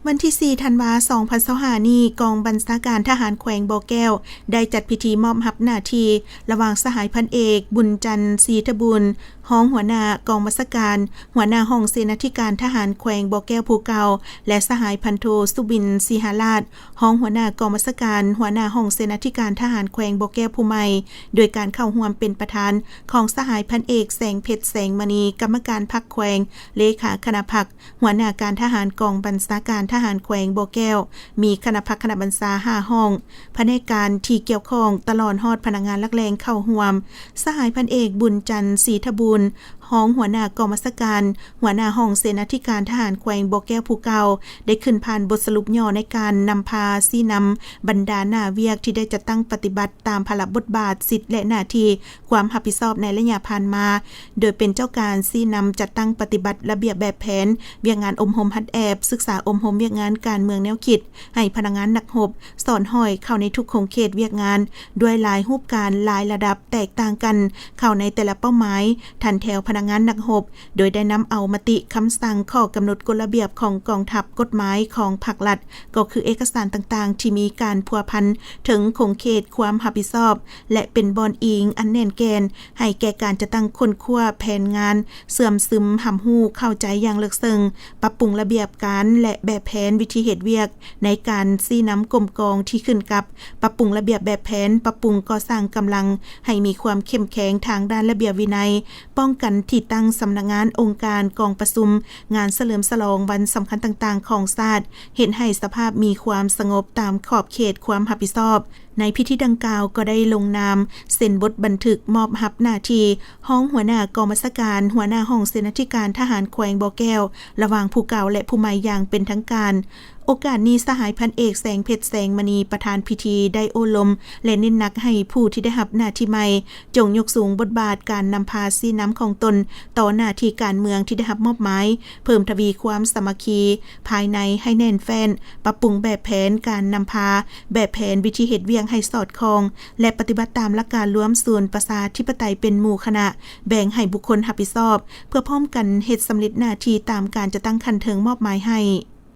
ວັນທີສີ່ ທັນວາ ສອງພັນຊາວຫ້າ ນີ້, ກອງບັນຊາການທະຫານແຂວງບໍ່ແກ້ວ ໄດ້ຈັດພິທີມອບຮັບໜ້າທີ່ ລະຫວ່າງສະຫາຍພັນເອກ ບຸນຈັນ ສີທະບູນ ຮອງຫົວໜ້າກອງບັນຊາການ, ຫົວໜ້າຫ້ອງເສນາທິການທະຫານແຂວງບໍ່ແກ້ວຜູ້ເກົ່າ ແລະ ສະຫາຍພັນໂທ ສຸບິນ ສີຫາລາດ ຮອງຫົວໜ້າກອງບັນຊາການ, ຫົວໜ້າຫ້ອງເສນາທິການທະຫານແຂວງບໍ່ແກ້ວຜູ້ໃໝ່, ໂດຍການເຂົ້າຮ່ວມເປັນປະທານຂອງສະຫາຍພັນເອກ ແສງເພັດ ແສງມະນີ ກຳມະການພັກແຂວງ, ເລຂາຄະນະພັກ, ຫົວໜ້າການທະຫານກອງບັນຊາການທະຫານແຂວງບໍ່ແກ້ວ, ມີຄະນະພັກຄະນະບັນຊາຫ້າຫ້ອງ, ພະແນກການທີ່ກ່ຽວຂ້ອງ, ຕະຫຼອດຮອດພະນັກງານຫຼັກແຫຼ່ງເຂົ້າຮ່ວມ. ສະຫາຍພັນເອກ ບຸນຈັນ ສີທະບູນ ຮອງຫົວໜ້າກອງບັນຊາການ, ຫົວໜ້າຫ້ອງເສນາທິການທະຫານແຂວງບໍ່ແກ້ວຜູ້ເກົ່າ ໄດ້ຂຶ້ນຜ່ານບົດສະຫຼຸບຫຍໍ້ໃນການນຳພາຊີ້ນຳບັນດາໜ້າວຽກທີ່ໄດ້ຈັດຕັ້ງປະຕິບັດຕາມພາລະບົດບາດ, ສິດ ແລະ ໜ້າທີ່, ຄວາມຮັບຜິດຊອບໃນໄລຍະຜ່ານມາ, ໂດຍເປັນເຈົ້າການຊີ້ນຳຈັດຕັ້ງປະຕິບັດລະບຽບແບບແຜນວຽກງານອົບຮົມຫັດແອບ, ສຶກສາອົບຮົມວຽກງານການເມືອງແນວຄິດ ໃຫ້ພະນັກງານນັກຮົບ ສອດຫ້ອຍເຂົ້າໃນທຸກຂົງເຂດວຽກງານ ດ້ວຍຫຼາຍຮູບການ, ຫຼາຍລະດັບແຕກຕ່າງກັນ ເຂົ້າໃນແຕ່ລະເປົ້າໝາຍ, ຖັນແຖວພະນັກງານນັກຮົບ, ໂດຍໄດ້ນຳເອົາມະຕິ, ຄຳສັ່ງ, ຂໍ້ກຳນົດ, ກົດລະບຽບຂອງກອງທັບ, ກົດໝາຍຂອງພັກລັດ, ກໍຄືເອກະສານຕ່າງໆທີ່ມີການພົວພັນເຖິງຂົງເຂດຄວາມຮັບຜິດຊອບ ແລະ ເປັນບ່ອນອີງອັນແໜ້ນແກ່ນໃຫ້ແກ່ການຈັດຕັ້ງຄົ້ນຄວ້າແຜນງານ, ເຊື່ອມຊຶມຮັບຮູ້ເຂົ້າໃຈຢ່າງເລິກເຊິ່ງ, ປັບປຸງລະບຽບການ ແລະ ແບບແຜນວິທີເຮັດວຽກ ໃນການຊີ້ນຳກົມກອງທີ່ຂຶ້ນກັບ, ປັບປຸງລະບຽບແບບແຜນ, ປັບປຸງກໍ່ສ້າງກຳລັງໃຫ້ມີຄວາມເຂັ້ມແຂງທາງດ້ານລະບຽບວິໄນ, ປ້ອງກັນທີ່ຕັ້ງສຳນັກງານ, ອົງການ, ກອງປະຊຸມ, ງານສະເຫຼີມສະຫຼອງວັນສຳຄັນຕ່າງໆຂອງຊາດ, ເຮັດໃຫ້ສະພາບມີຄວາມສະຫງົບຕາມຂອບເຂດຄວາມຮັບຜິດຊອບ. ໃນພິທີດັ່ງກ່າວກໍໄດ້ລົງນາມເຊັນບົດບັນທຶກມອບຮັບໜ້າທີ່ຮອງຫົວໜ້າກອງບັນຊາການ, ຫົວໜ້າຫ້ອງເສນາທິການທະຫານແຂວງບໍ່ແກ້ວ ລະຫວ່າງຜູ້ເກົ່າ ແລະ ຜູ້ໃໝ່ຢ່າງເປັນທາງການ. ໂອກາດນີ້, ສະຫາຍພັນເອກ ແສງເພັດ ແສງມະນີ ປະທານພິທີ ໄດ້ໂອ້ລົມ ແລະ ເນັ້ນໜັກໃຫ້ຜູ້ທີ່ໄດ້ຮັບໜ້າທີ່ໃໝ່ ຈົ່ງຍົກສູງບົດບາດການນຳພາຊີ້ນຳຂອງຕົນຕໍ່ໜ້າທີ່ການເມືອງທີ່ໄດ້ຮັບມອບໝາຍ, ເພີ່ມທະວີຄວາມສາມັກຄີພາຍໃນໃຫ້ແໜ້ນແຟ້ນ, ປັບປຸງແບບແຜນການນຳພາ, ແບບແຜນວິທີເຮັດວຽກໃຫ້ສອດຄ່ອງ ແລະ ປະຕິບັດຕາມຫຼັກການລວມສູນປະຊາທິປະໄຕເປັນໝູ່ຄະນະ, ແບ່ງໃຫ້ບຸກຄົນຮັບຜິດຊອບ ເພື່ອພ້ອມກັນເຮັດສຳເລັດໜ້າທີ່ຕາມການຈັດຕັ້ງຂັ້ນເທິງມອບໝາຍໃຫ້.